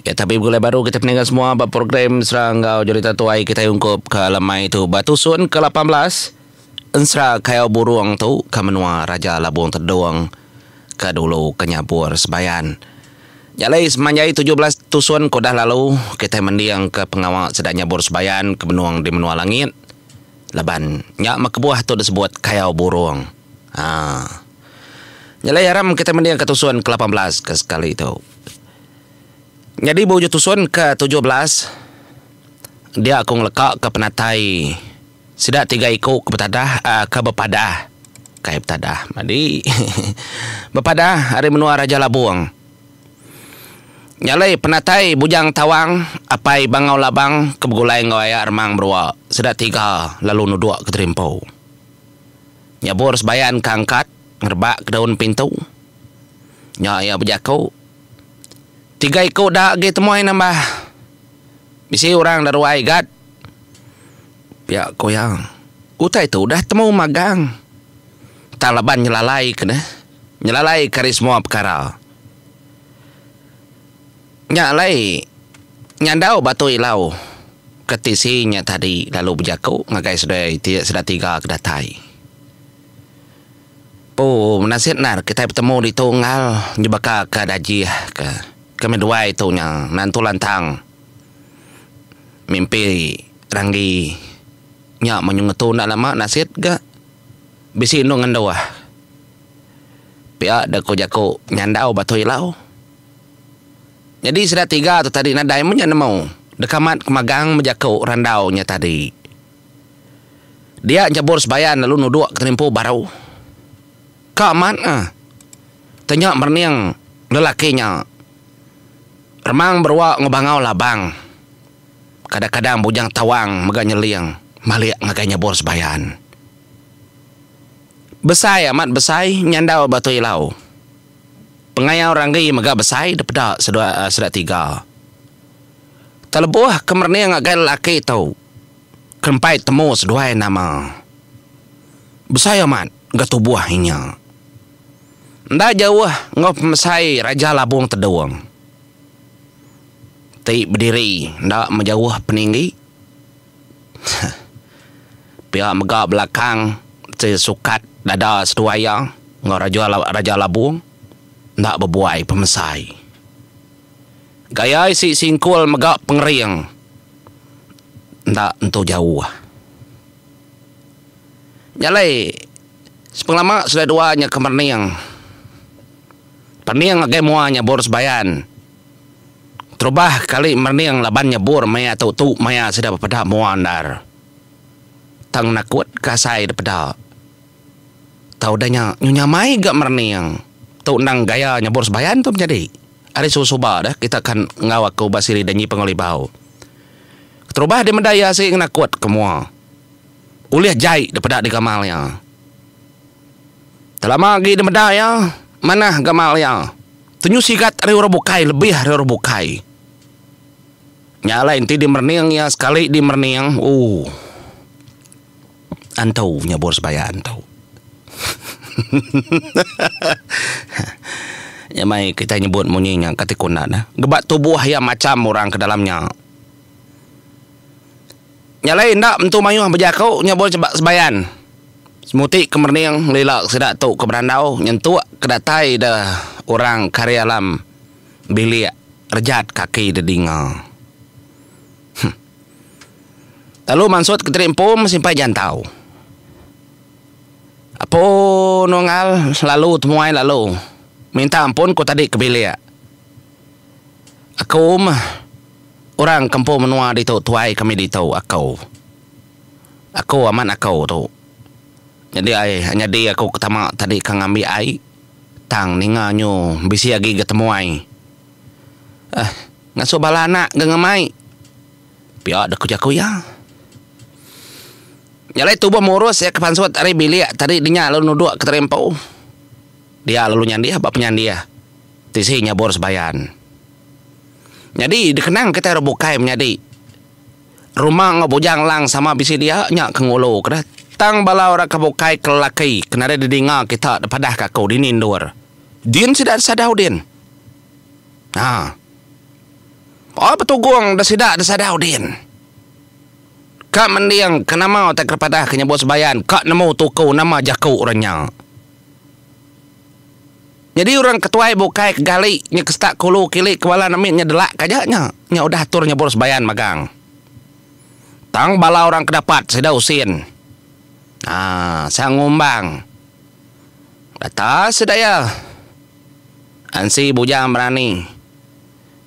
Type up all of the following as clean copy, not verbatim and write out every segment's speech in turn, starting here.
Ya tapi begulai baru kita peninggal semua ba program Sera enggau Jerita Tuai kitai ungkup ke lemai tu ba tusun ke 18 Ensera Kayau Burung tu ke menua Raja Labung Tedung ke dulu ke nyabur sebayan. Nya alai semanjai 17 tusun ke udah lalu kitai mending ke pengawa sida nyabur sebayan ke benung di menua langit laban nya meh kebuah tu disebut Kayau Burung. Haa. Nya alai aram kitai mending ke tusun ke 18 ke sekali tu. Nyadi ba ujung tusun ke 17, dia aku ngeleka ke penatai sida tiga iku ke betadah uhh ke bepadah, kai betadah madi bepadah ari menua Raja Labung. Nya alai penatai Bujang Tawang, Apai Bangau Labang ke begulai enggau aya Remang Berua sida tiga lalu nuduk ke Terimpu. Nyabur sebayan ke angkat ngerebak ke daun pintu. Nya iya bejaku. Tiga iku da agi temuai nambah. Bisi orang da ruai gat. Pia ku iya. Utai tu udah temu magang. Tang laban nyelalai ke neh. Nyelalai ke ari semua pekara. Nya alai nyandau batu ilau ke tisi nya tadi lalu bejaku ngagai seduai ti sida tiga ke datai. Pu nasit endar kitai betemu ditu enggau nyebaka ke dajih ke kami duai tu nya nentu lantang mimpi ranggi nya meh ngetu enda lama nasit ga bisi endu ngenduh pia deh ku jaku nyandau batu ilau. Nyadi sida tiga tu tadi nadai meh nya nemu deka amat ke magang bejaku randau nya tadi. Dia Enjabur Sebayan lalu nuduk ke terimpu baru. Ka amat ah. Tanya merening lelaki nya. Remang berua enggau bangau labang. Kadang-kadang Bujang Tawang mega nyeling malik ngagai Nyabur Sebayan. Besai amat besai nyandau Batu Ilau. Pengayau Ranggi mega besai dipeda sida tiga. Telebuh ke merening ngagai lelaki tu. Kempai temu seduai nama. Besai amat ga tubuh inya. Enda jauh enggau pemesai Raja Labung Tedung. Ti bediri enda mejauh peninggi. Pia mega belakang ti sukat dada seduai iya enggau Raja Raja Labung enda bebuai pemesai. Gaya isi singkul mega pengering. Enda entu jauh. Nya alai sepengelama sida dua nya ke merening. Pening ngagai mua nyabur sebayan. Terubah kali merening laban nyabur maya tu tu maya sida bepeda mua endar. Tang nakut ke asai dipeda. Tau udah nya nyu nyamai ga merening. Tu endang gaya nyabur sebayan tu menyadi. Ari suba-suba deh kita kan enggau aku ba siri Danyi Pengelibau. Keterubah deh meda iya sigi ngenakut ke mua. Ulih jai deh peda di gamal iya. Telama agi deh meda iya, manah gamal iya. Tenyu sigat ari orang bukai lebih ari orang bukai. Nya alai enti dimerening iya sekali dimerening ooh. Antu nyebur sebaya antu. Nya mai kitai nyebut munyi nya kati ku enda neh. Gebak tubuh iya macham orang ke dalam nya. Nya alai enda mentu mayuh bejaku nyebur sebayan. Semuti ke merening ngelila sida tu ke berandau nyentuk ke datai deh orang ke ari alam bilik rejat kaki dedinga. Huh. Lalu mansut ke diri empu simpai jantau. Apo nunggal lalu temuai lalu minta ampun ku tadi ke bilik. Aku meh orang ke empu menua ditu tuai kami ditu aku. Aku amat aku tu. Nyadi ai nyadi aku ke tama tadi ke ngambi ai tang ninga nyu bisi agi ga temuai. Eh ngasuh bala anak ga ngemai. Pia deh ku jaku iya. Nya alai tubuh murus iya ke pansut ari bilik tadi dinya lalu nuduk ke teri empu. Dia lalu nyandih ba penyandih tisi nyabur sebayan. Nyadi dikenang kitai orang bukai menyadi Ruma enggau Bujang Lang sama bisi dia nya ke ngulu ke deh. Tang bala orang ke bukai ke lelaki ke nadai didinga kita dipadah ka aku dini endur. Din sida sadau din. Ha. Oh betugung da sida da sadau din. Ka mending ke nama utai ke padah ke nyebut sebayan ka nemu tuku nama jaku orang nya. Nyadi orang ke tuai bukai ke gali nya ke setak kulu kili ke bala nemit nya delak ke aja nya. Nya udah atur nyebut sebayan magang. Tang bala orang ke dapat sida usin. Aa sang ngumbang. Data sida iya. Ansi bujang berani.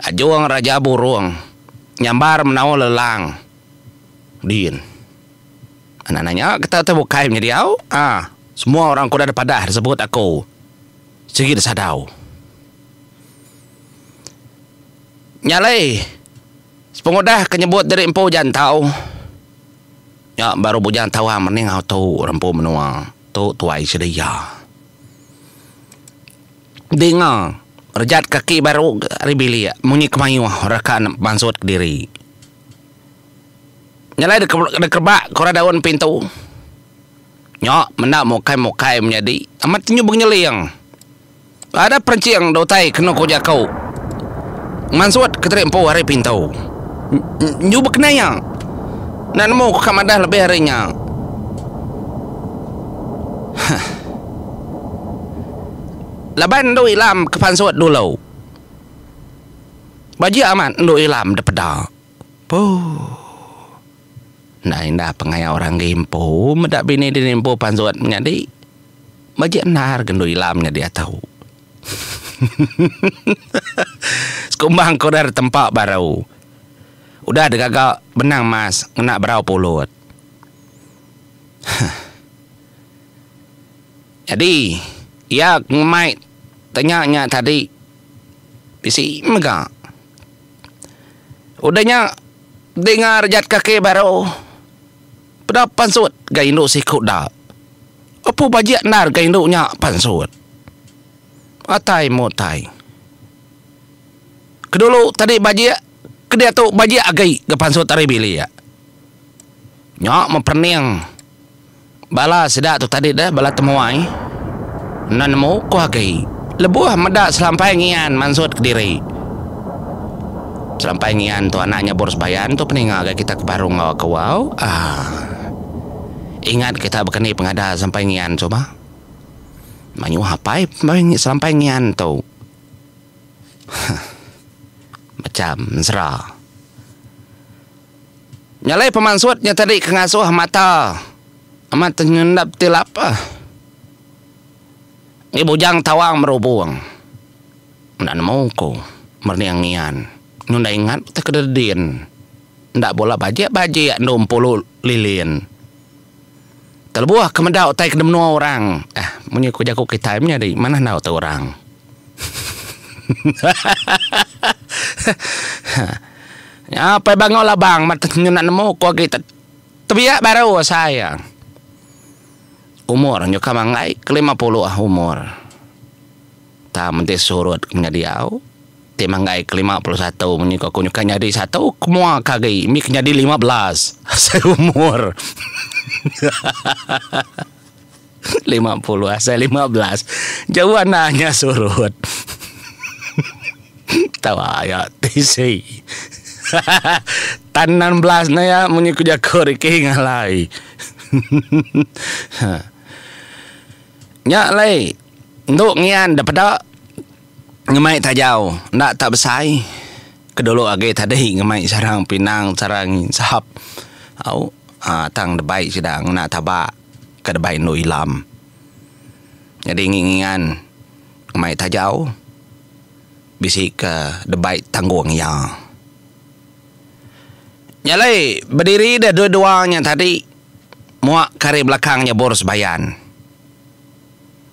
Ajung raja burung. Nyambar menaul lelang. Din. Anak nanya kita utai bukai menyadi au. Aa semua orang ke udah dipadah disebut aku sigi disadau. Nya alai sepengudah ke nyebut diri empu jantau nya baru bujang tawang mening au tu orang empu menua tu tuai sida iya. Dinga rejat kaki baru ari bilik munyi kemayuh reka mansut kediri. Nyelai dikerebak ke orang daun pintu. Nya menda mukai-mukai menyadi amat nyu bengeling. Ada perenching da utai kenu ku jaku mansut ke teri empu ari pintu. Nyu bekenaya enda nemu ku ka madah lebih ari nya. Huh. Laban endu ilam ke pansut dulu. Bajik amat endu ilam dipeda. Puh. Enda indah pengaya orang agi empu meda bini diri empu pansut menyadi. Bajik endar ke endu ilam nya diatu. Sekumbang ke udah ditempa baru. Udah digaga benang mas ngena berau pulut. Huh. Nyadi iya ke ngemai tanya nya tadi bisi mega. Udah nya dinga rejat kaki baru peda pansut ga indu siku da. Empu bajik endar ga indu nya pansut. Atai mutai. Ke dulu tadi bajik ke diatu bajik agi ga pansut ari bilik. Nya meperening. Bala sida tu tadi deh bala temuai enda nemu ko agi lebuh meda Selampai Ngian mansut kediri. Selampai Ngian tu anak nya Bor Sebayan tu peninga ga kita ke baru enggau aku au aaa. Ingat kita bekeni pengada Selampai Ngian suba. Mayuh apai Selampai Ngian tu. Huh. Macam ensera. Nya alai pemansut nya tadi ke ngasuh mata amat tenyendap ti lapa. Ngi bujang tawang merubung. Enda nemu ku merening ngian. Nyu enda ingat utai ke dedin. Enda bula bajik-bajik endu empulu lilin. Telebuh ke meda utai ke menua orang. Eh munyi ku jaku kitai menyadi manah enda utai orang. Nya pai bangau labang nyunak nemu ku agi tebiak baru asai iya. Umur nyuka manggai ke 50 umur. Tang menti surut ke menyadi au ti manggai ke 51 munyi ku aku nyuka nyadi satu ke mua ke agi mih ke nyadi 15 asai umur. 50 asai 15 jauh anda nya surut. Tau aya tisi. Tan 16 ne ya munyi ku jaku Ricky ngalai. Nya alai endu ngian da peda ngemai tajau enda tak besai ke dulu agi tadi ngemai sarang pinang sarang insap au tang debai sida ngena tabak. Ke debai endu ilam. Nyadi ngi ngian ngemai tajau bisi ke debai tanggung iya. Nya alai bediri deh dua-dua nya tadi mua ke ari belakang nya bor sebayan.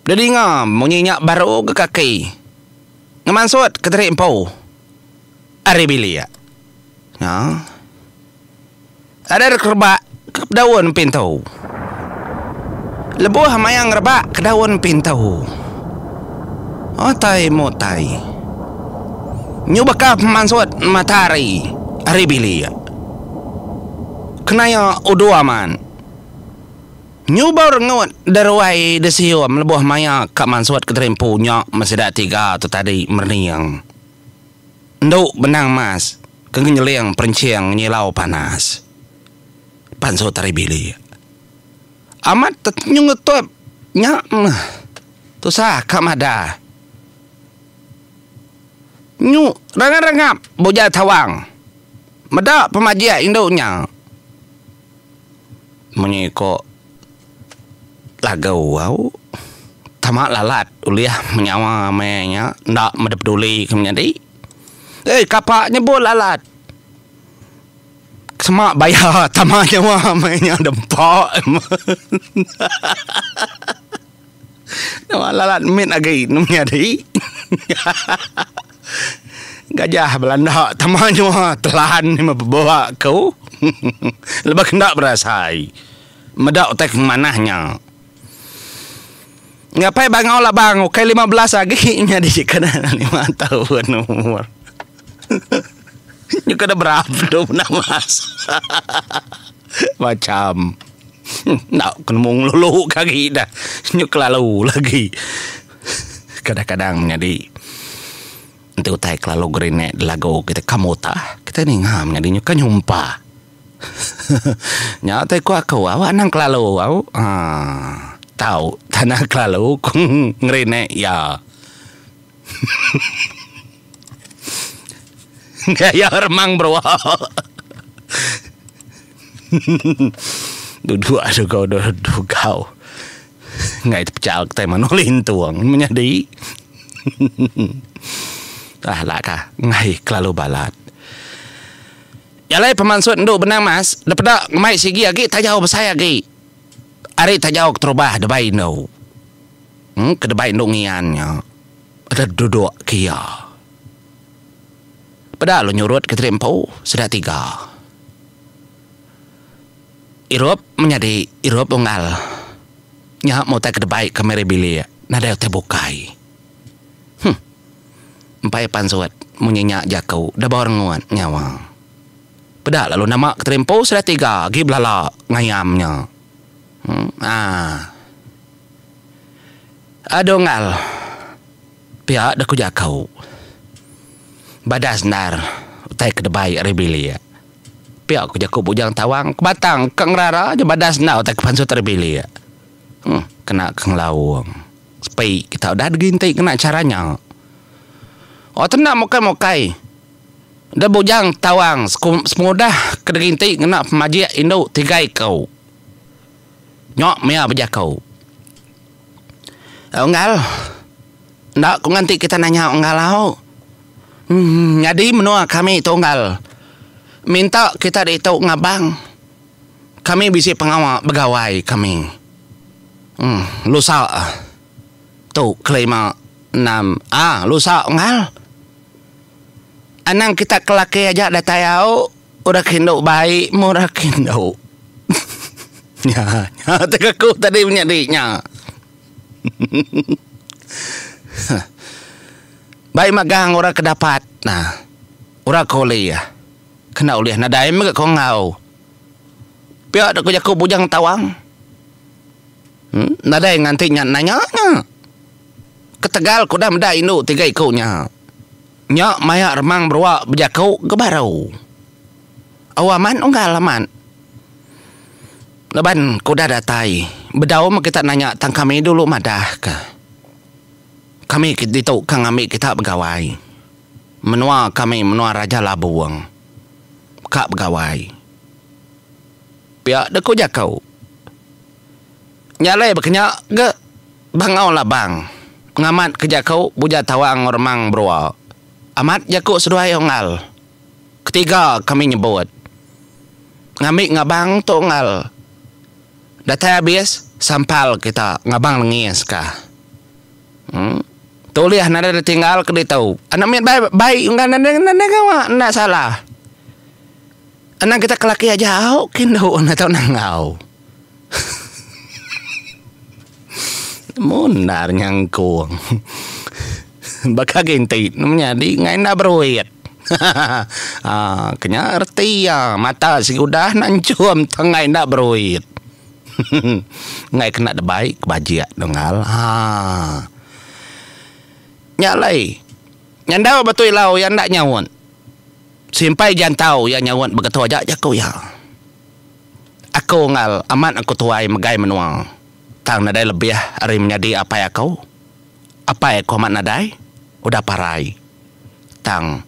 Dedinga munyi nya baru ga kaki ngemansut kediri empu ari bilik. Nya. Ada kerebak ke daun pintu. Lebuh maya ngerebak ke daun pintu. Utai mutai. Nyu baka pemansut matahari ari bilik. Kenaya udu amat. Nyu bau rengut deruai desium lebuh maya ka mansut ke terimpu nya mesida tiga tu tadi merening. Endu benang mas. Ke ngenyeling perenching nyilau panas. Pansut ari bilik. Amat nyengetup nya meh. Tusah ka madah. Nyu rengap-rengap Bujang Tawang meda pemajik indu nya. Munyi ko lagu au tama lalat ulih menyawa meh nya enda meda peduli ke menyadi. Ei kapa nyebut lalat. Sema baya tama nyawa meh nya dempa. Nama lalat mit agi ne menyadi. Gajah belanda tama nyua telan meh beba ku. Lebuh kenda berasai meda utai ke manah nya. Ngapai bangau labang ukai 15 agi nyadi kena lima taun umur. Nyuka da berap tu namas. Macam. Enda ku nemu ngelulu ke agi dah. Nyu kelalu lagi. Kadang-kadang menyadi enti utai kelalu gerinek lagu kita kamu tah kita ninga menyadi nyu ka nyumpah. Nya utai ku aku awak anang kelalu au aaa tau tanah kelalu ku ngerinek iya. Gaya remang berua. Duduk dugau dugau. Ngai tepechal kitai manuk lintung menyadi. Ah lak ka ngai kelalu balat. Jalai pemansut endu benang mas depeda ngemai sigi agi tajau besai agi. Ari tajau keterubah debai indu. Em ke debai endu ngian nya. Deh duduk ke iya. Peda lu nyurut ke tadi empu sida tiga. Irup menyadi irup unggal. Nya meh utai ke debai ke meri bilik nadai utai bukai. Huh. Empai pansut munyi nya jaku deba rengut nyawa. Peda lalu nama ke tadi empu sida tiga agi belala ngayam nya. Haa. Aduh unggal. Pia deh ku jaku. Badas endar utai ke debai ari bilik. Pia ku jaku Bujang Tawang ke batang ke ngerara aja badas endar utai ke pansut ari bilik. Huh kena ke ngelaung. Sepi kita udah diginti ngena chara nya. Oh te enda mukai-mukai deh Bujang Tawang semudah ke diginti ngena pemajik indu tiga iku. Nya mia bejaku. Unggal, enda ku nganti kita nanya unggal au. Nyadi menua kami tu unggal. Minta kita ditu ngabang. Kami bisi pengawa begawai kami. Uhh lusa tu kelima enam ah lusa unggal. Anang kita ke laki aja datai au. Orang ke indu bai meh orang ke indu. Nya, nya ti aku tadi menyadi nya. Bai magang orang ke dapat nah. Orang ke ulih. Kena ulih nadai mega ko enggau. Pia dek ko jaku Bujang Tawang. Em nadai nganti nya nanya nya. Ketegal ke udah meda indu tiga iku nya. Nya maya remang berua bejaku ke baru. Au amat unggal amat. Laban ke udah datai bedau meh kita nanya tang kami dulu madah ka. Kami ke ditu ka ngambi kita begawai. Menua kami menua Raja Labung ka begawai. Pia deh ku jaku. Nya alai baka nya ga Bangau Labang ngamat ke jaku Bujang Tawang enggau Remang Berua. Amat jaku seduai unggal. Ketiga kami nyebut. Ngambi ngabang tu unggal. Datai abis sampal kita ngabang lengis ka. Em tulih nadai ditinggal ke ditu. Anak mit bai bai unggal nadai nadai gawa enda salah. Anang kita ke laki aja au ke indu enda tau nangau. Nemu endar nyangkung. Baka ginti ne menyadi ngai enda beruit. Haa kenya reti iya mata sigi udah nanchum tang ngai enda beruit. Ngai kena debai ke bajik tunggal haa. Nya alai nyandau batu ilau iya enda nyaut. Simpai jantau iya nyaut begetu aja jaku iya. Aku enggau amat aku tuai megai menua tang nadai lebih ari menyadi apai aku. Apai aku amat nadai udah parai. Tang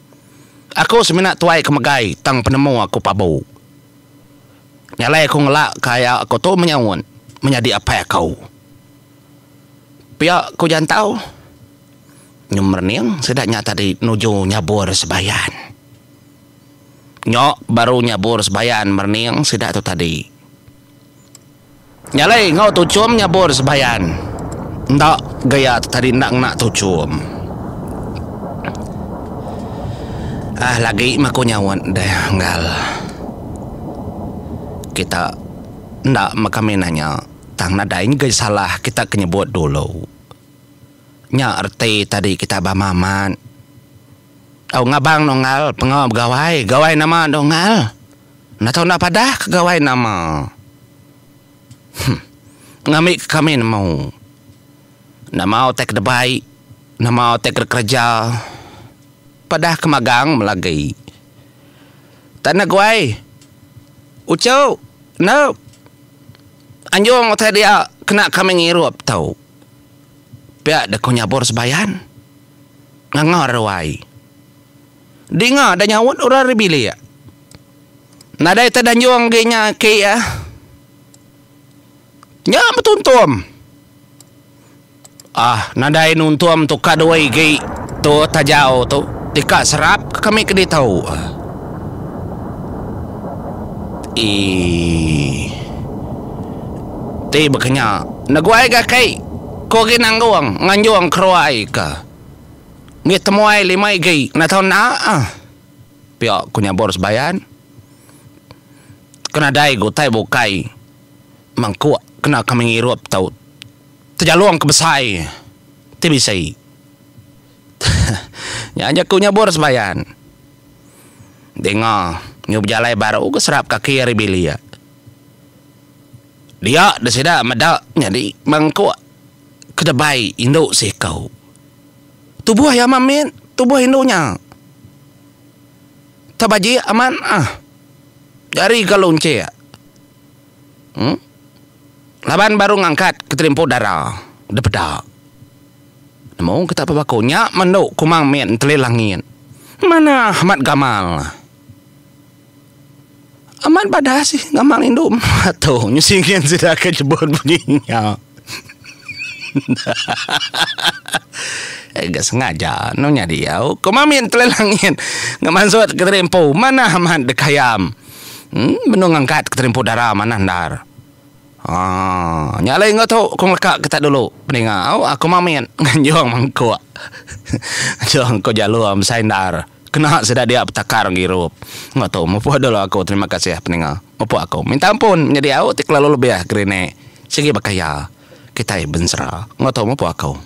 aku semina tuai ke megai tang penemu aku pabu. Nya alai aku ngelak ka aya aku tu menyaut menyadi apai aku. Pia ku Jantau nyu merening sida nya tadi nuju nyabur sebayan. Nya baru nyabur sebayan merening sida tu tadi. Nya alai enggau tuchum nyabur sebayan enda gaya tu tadi enda ngena tuchum. Ah lagi meh aku nyaut deh enggal. Kita enda meh kami nanya tang nadai nyegi salah kita ke nyebut dulu. Nya reti tadi kita ba amat. Tau ngabang nunggal pengawa begawai, gawai nama nunggal. Enda tau enda padah ke gawai nama. Huh. Ngambi ke kami nemu. Nama utai ke debai, nama utai ke kereja. Padah ke magang melagi. Tak enda guai. Uchu, enda. Anjung utai dia kena kami ngirup tu. Pia deh ku nyabur sebayan. Nganga ruai. Dinga da nyaut orang ari bilik. Nadai te danjung agi nya aki iya. Nya betuntum. Ah nadai nuntum tu ka dua igi tu tajau tu deka serap ke kami ke ditu. Eii. Ti baka nya neguai ga aki ko agi nanggung nganjung keruai ka. Ngi temuai lima igi enda tau enda ah. Pia ku nyabur sebayan. Ke nadai ga utai bukai mangkuk kena kami ngirup tau tejalung ke besai ti bisi. Nya jaku nyabur sebayan. Dinga nyu bejalai baru ke serap kaki ari bilik. Dia da sida meda nyadi mangkuk ke debai indu siku. Tubuh iya amat mit, tubuh indu nya. Tebajik amat ah. Jari ga lunchik. Em. Laban baru ngangkat ke terimpu dara depeda. Nemu kita pebaku nya mendu kumang mit enteli langit. Manah amat gamal. Amat badas sih gamal indu tu nyu singin sida ke nyebut bunyi nya. Ga sengaja anu nyadi au kuma min telai langit ngemansut ke diri empu manah amat deka ayam. Em benung ngangkat ke diri empu dara manah endar. Haa nya alai enggau tu ku ngeleka kita dulu peninga au aku mamit nganjung mangkuk nganjung ko jalur mesai endar. Kena sida dia betakar ngirup. Enggau tu mupuk dulu aku terima kasih peninga. Mupuk aku minta ampun menyadi au ti kelalu lebih gerinek sigi baka iya kitai bensera. Enggau tu mupuk aku.